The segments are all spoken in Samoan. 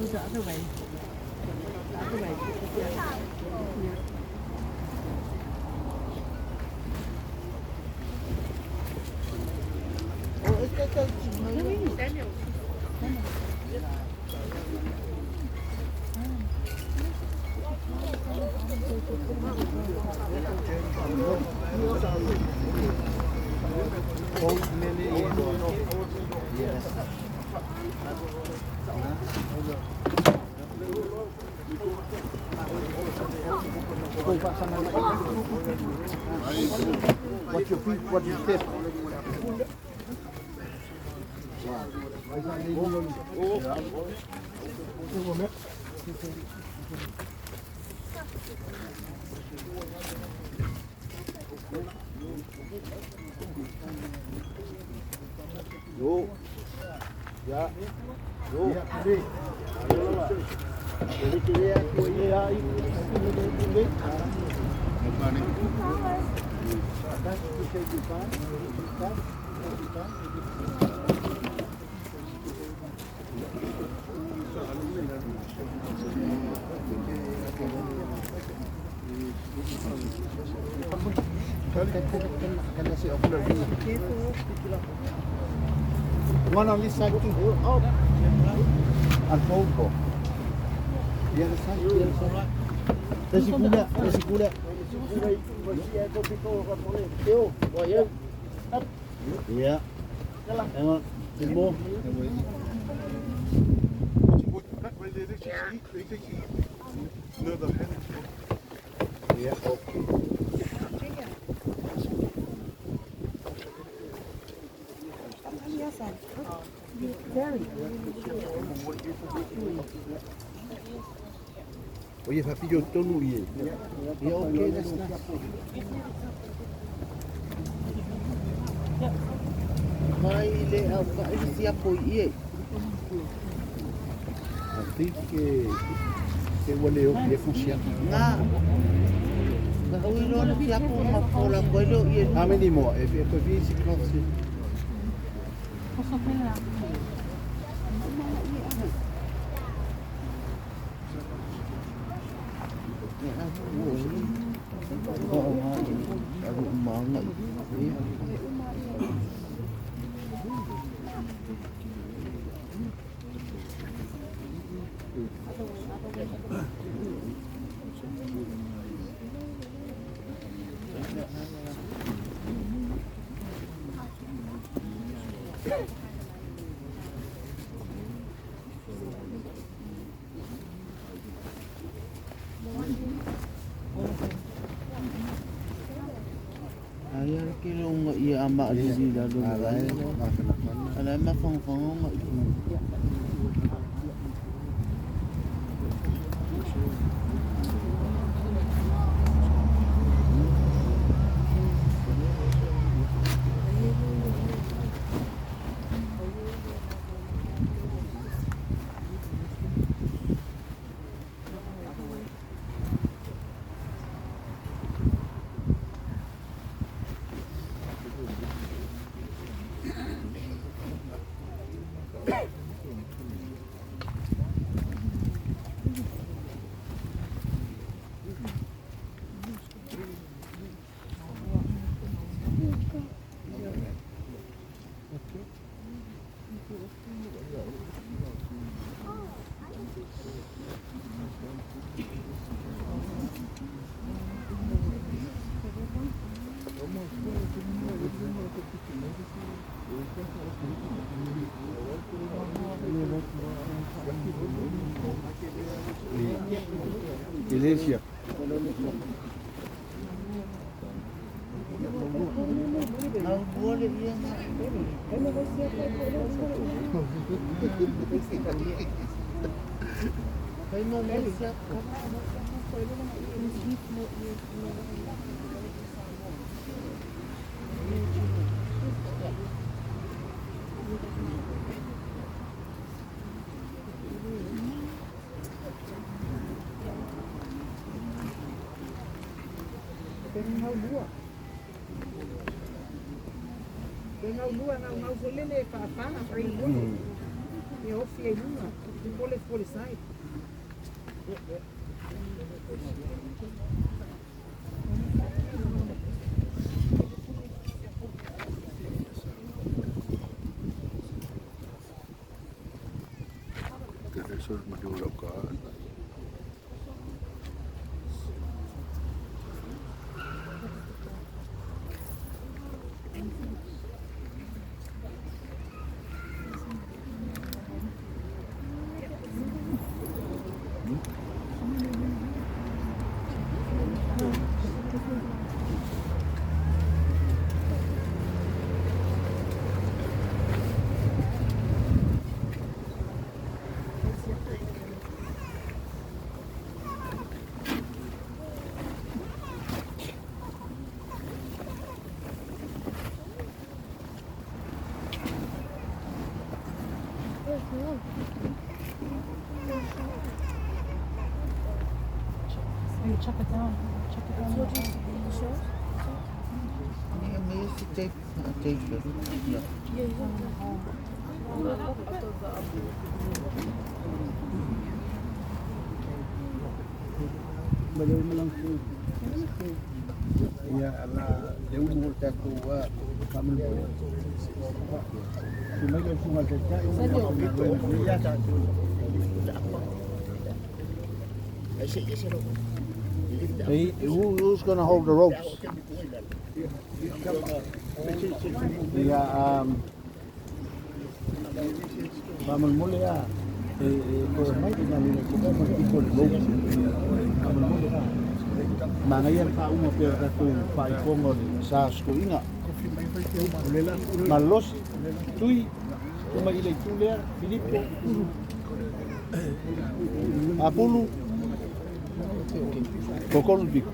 No, the other way. The other way. Yeah. Yeah. Watch your feet, watch your step. Jo. Ja. Jo. One on this side too. Up. And hold go. The other side, the other side. Resikula, resikula. Yeah. Hang on. There's more. Yeah, okay. Oye, Papillo, tonu ie. Yeah, okay, that's nice. Mai le au ka i sia ko i e. I think que wale o pie funciona. Ngā. Ka ui lo le sia ko ma ko la ko lo i e. How many more? If if we close. Ai ara ke lo i ama ali ni la lo. Ala ma fong fong nga i. Iglesia. You chop it down. Chop it down. Ia ala le ulu o tatou faamolemole. Afio mai lau Susuga i le Taitai ia manuia tatou. Hey, who's gonna hold the ropes? Ia faamolemole a e toe mai le galuega i ma le pito o le ropes. Faamolemole a manaia le faauma pea o tatou faaifoga o le sa sotoina. Malosi, Tui, tu mai i le itu lea, Filipo, Apulu, Totonu le pito.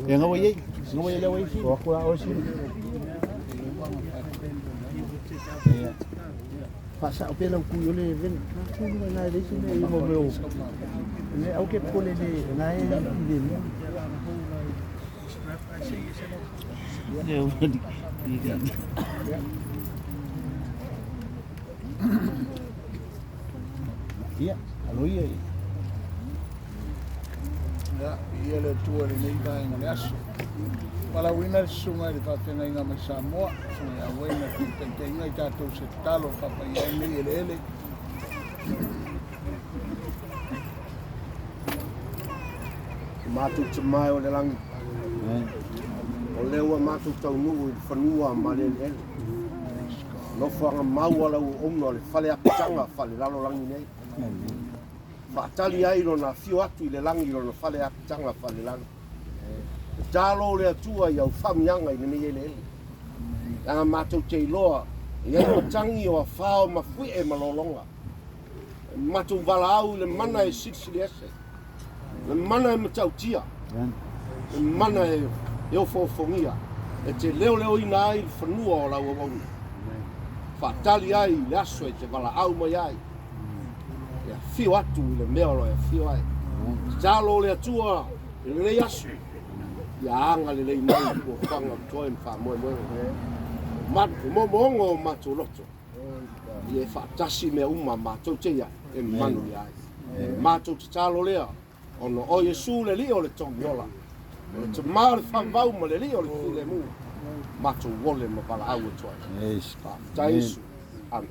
E gaua i ai, gaua i lea isi. O aku la oe sina. Ia. Faasao pea lau kui o le vena. Tulu na le isi mea i mo meo. Ne au ke pole le na e i le mea. Ia, alo ia. Ia, viia le Atua i lenei vaega o le aso. Valaauina le susuga i le faafeagaiga mai Samoa, susuga ia Wayne na taitaitaiga i tatou se tatalo faapaia ai nei eleele. O matou tama e o le lagi, o lea ua matou taunuu i le fanua ma le eleele. Nofoaga mau a lau auauna o le fale apitaga faalelalolagi nei. Faatali ai lona afio atu i le lagi i lona fale apitaga faalelagi. Tatalo le Atua i au faamiaga i lenei eleele. Leaga matou te iloa e i ai matagi o afao ma fuie ma lologa. E matou valaau i le mana e silisili ese, le mana e matautia, le mana e ofoofogia, e te leoleoina ai le fanua o lau auauna. Faatali ai i le aso e te valaau mai ai, e afio atu i le mea o lo e afio ai. Tatalo le Atua i lenei aso, ia agalelei mai i fuafuaga o totoe ma faamoemoega. O moomooga o matou loto, ia e faatasi mea uma matou te ia e manuia ai. Matou tatalo lea, ona o Iesu le Alii o le Togiola, o le Tama o le Faavavau ma le Alii o le Filemu, matou ole ma valaau atu ai. Faafetai Iesu. Amen.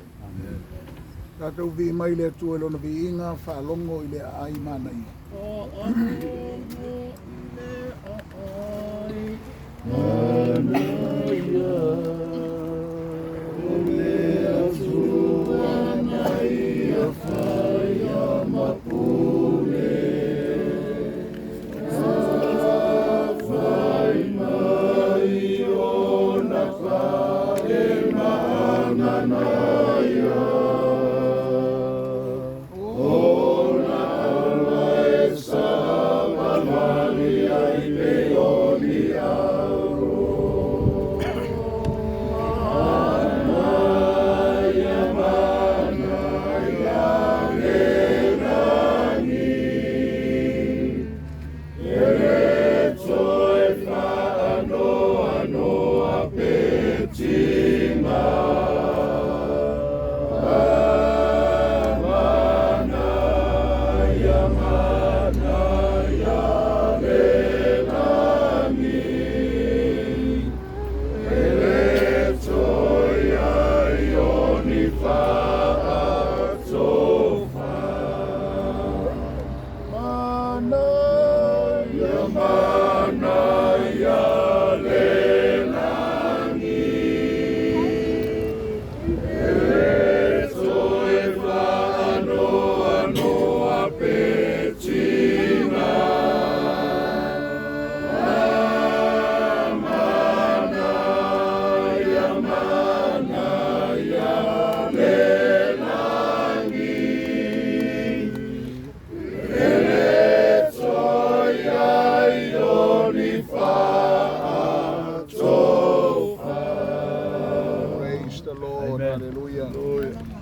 Tatou viia mai le Atua i lona viiga, faalogo i le aai manaia. the Lord. Amen. Hallelujah. Hallelujah.